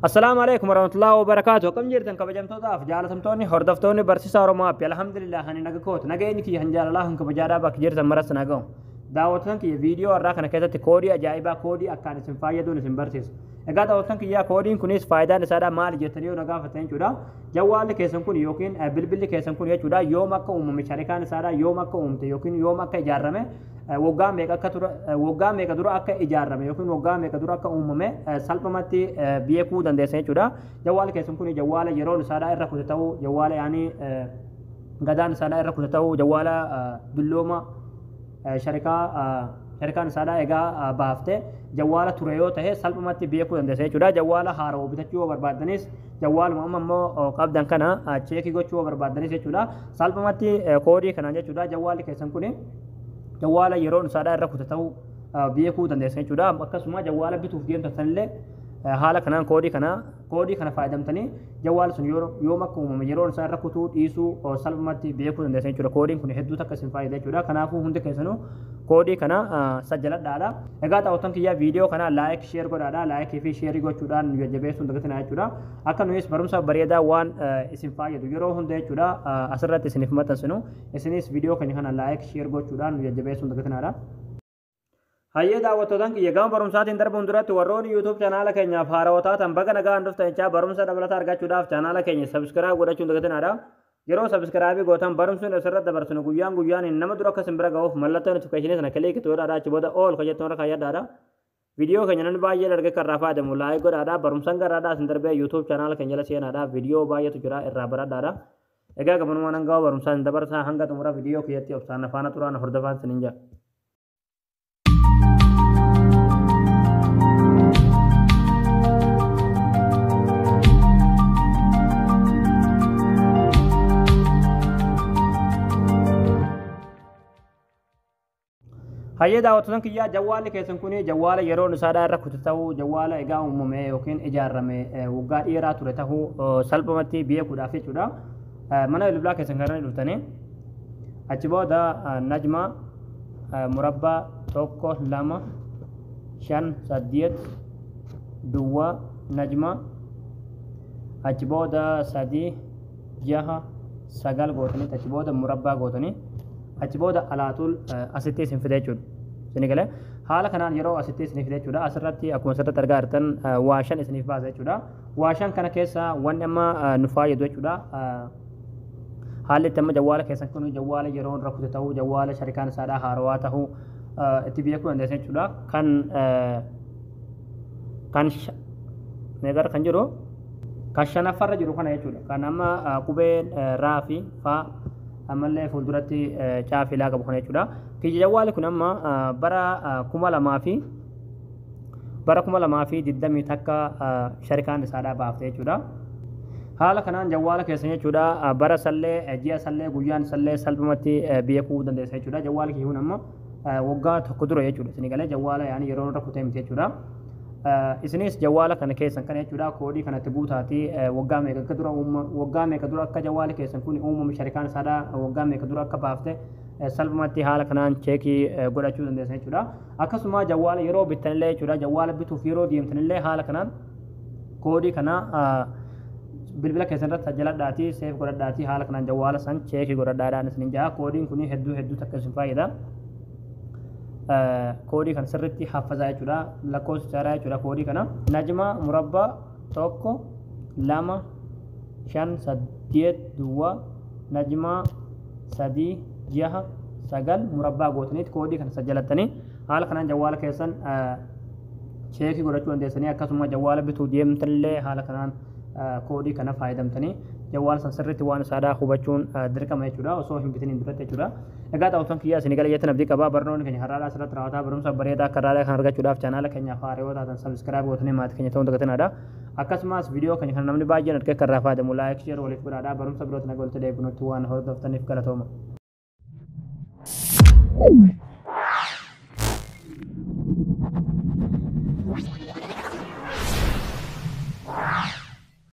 Assalaamu alaikum warahmatullahi wabarakaatu. Akkam jirtan kabajamtootaaf jaalatamtoonni hordoftoonni barsiisaa Oromoo Appii? Alhamdulillah, ani naga kooti. Nageenyi kiyya han jaalalaa han kabajaadhaa bakka jirtan maras naga'u. Daawwattoota kiyya, viidiyoo har'aa kana keessatti koodii ajaa'ibaa, koodii akkaan isin fayyaduun isin barsiisa. Egaa daawwattoota kiyyaa, koodiin kunis faayidaan isaadhaa maali jettanii yoo na gaafattan jechuudha. Jawwaalli keessan kun yookiin bilbilli keessan kun jechuudha, yoom akka uumame, sharikaan isaadhaa yoom akka uumte yookiin yoom akka ijaarame, waggaa meeqa akka tura, waggaa meeqa dura akka ijaarame yookiin waggaa meeqa dura akka uumame salphumatti beekuu dandeessan jechuudha. Jawwaalli keessan kun jawwaala yeroon isaadhaa irra kute ta'uu, jawwaala yaanii gadaan isaadhaa irra kute ta'uu, jawwaala dullooma sharikaan isaadhaa egaa baafte jawwaala ture yoo ta'e salphumatti beekuu dandeessa jechuudha. Jawwaala haarawaa bitachuu yoo barbaaddanis, jawwaaluma amma immoo qabdan kana check gochuu yoo barbaaddanis jechuudha. Salphumatti koodii kanaan jechuudha, jawwaalli keessan kun jawwaala yeroon isaadhaa irra kute ta'uu beekuu dandeessa jechuudha. Akkasuma jawwaala bituuf deemtan sanillee haala kanaan koodii kana fayyadamtanii jawwaala sun yoom akka uumame, yeroon isaa irra kutuu dhiisuu salphumatti beekuu dandeessa jechuudha. Koodiin kun hedduu takka isin fayyada jechuudha. Kanaafuu hundi keessanuu koodii kana sajjaladhaadha. Egaa daawwattoon kiyyaa, viidiyoo kana like, share godhaadha. Like fi share gochuudhaan nu jajjabeessuun dagatinaa jechuudha. Akka nuyis barumsa bareedaa waan isin fayyadu yeroo hunda jechuudha asirratti isiniif maxxansinu, isinis viidiyoo keenya kana like, share gochuudhaan nu jajjabeessuun dagatinaadha. Hayyee daawwattootaan kiyya, gama barumsaatiin darbuun duratti warroonni YouTube chaanaala keenyaaf haarawaa taatan baga nagaan dhuftan jechaa, barumsa dabalataa argachuudhaaf chaanaala keenya subscribe godhachuun dagatinaadha. Yeroo subscribe gootan barumsuun asirratti dabarsinu guyyaan guyyaan nama dura akka isin bira ga'uuf mallattoo notification sana click godhaadha. Achi booda all ka jettuun irra kaayyadhaadha. Viidiyoo keenya namni baay'een arge kan irraa fayyadamu like godhaadha. Barumsaan garaadhaa isin darbee YouTube chaanaala keenya jala seenaadha. Viidiyoo baay'eetu jira, irraa baradhaadha. Egaa gabanumaan hanga barumsaan isin dabarsaa, hanga xumura viidiyoo kiyyatti obsaan afaana turaan hordofaan isiniin jedha. Hayyee daawwattoota kiyyaa, jawwaalli keessan kun jawwaala yeroon isaadhaa irra kute ta'uu, jawwaala egaa uumame yookiin ijaarame waggaa dheeraa ture ta'uu salphumatti beekuudhaaf jechuudha. Mana bilbilaa keessan kana dhuftanii achi booda najma murabbaa 1 2 5 8 duwwaa najma achi booda 3 6 9 gootanii, achi booda murabbaa gootanii, achi booda alaatul asitti isin fide jechuudha. Isin galee haala kanaan yeroo asitti isin fide jechuudha. Asirratti akkuma asirratti argaa jirtan waa shan isiniif baasa jechuudha. Waa shan kana keessa wanni amma nu fayyadu jechuudha. Haalli itti amma jawwaala keessan kun jawwaala yeroo rakkute ta'uu, jawwaala sharikaan isaadhaa haarawaa ta'uu itti beekuu dandeessan jechuudha. Kan meeqarra kan jiru, kan shanaffarra jiru kana jechuudha. Kan amma qubeen raa fi faa ammallee fuulduratti caafilaa qabu kana jechuudha. Kiyya jawwaali kun amma bara 2021 sharikaan isaadhaa baafte jechuudha. Haala kanaan jawwaala keessan jechuudha, bara sallee, ji'a sallee, guyyaan sallee salphumatti beekuu dandeessa jechuudha. Jawwaali kiyya kun amma waggaa tokko dura jechuudha. Isin galee jawwaala yaani yeroo rakkutee miti jechuudha. Isinis jawwaala kana keessan kana jechuudha, koodii kanatti guutaatii waggaa meeqa akka dura, waggaa meeqa dura akka jawwaali keessan kun uumame, sharikaan isaadhaa waggaa meeqa dura akka baafte salphumatti haala kanaan check godhachuu dandeessan jechuudha. Akkasuma jawwaala yeroo bittanillee jechuudha, jawwaala bituuf yeroo deemtanillee haala kanaan koodii kana bilbila keessan irratti sajjaladhaatii, save godhadhaatii, haala kanaan jawwaala san check godhadhaadhaan isinin jaha. Koodiin kun hedduu hedduu takka isin fayyada. Koodii kan sirriitti haffazaa jechuudha, lakkoofsa isaadhaa jechuudha. Koodii kana najma murabbaa 1 2 5 8 duwwaa najma 3 6 9 murabbaa gootaniit koodii kana sajjalattanii haala kanaan jawwaala keessan check godhachuu dandeessanii, akkasuma jawwaala bituu deemtanillee haala kanaan koodii kana fayyadamtanii jawwaala san sirriitti waan isaadhaa hubachuun dirqama jechuudha, osoo hin bitiniin duratti jechuudha. Egaa daawwattoon kiyyaa, isin gala jettan abdii qabaa. Barnoonni keenya har'aadhaa asirratti raawwataa. Barumsa bareedaa akka har'aadhaa kan argachuudhaaf chaanaala keenyaaf haaraa yoo taatan subscribe gootanii maatii keenya ta'uun dagatinaadha. Akkasumas viidiyoo keenya kana namni baay'een argee akka irraa fayyadamu like, share waliif godhaadha. Barumsa birootti nagaa walitti deebinutti waan hordoftaniif galatooma.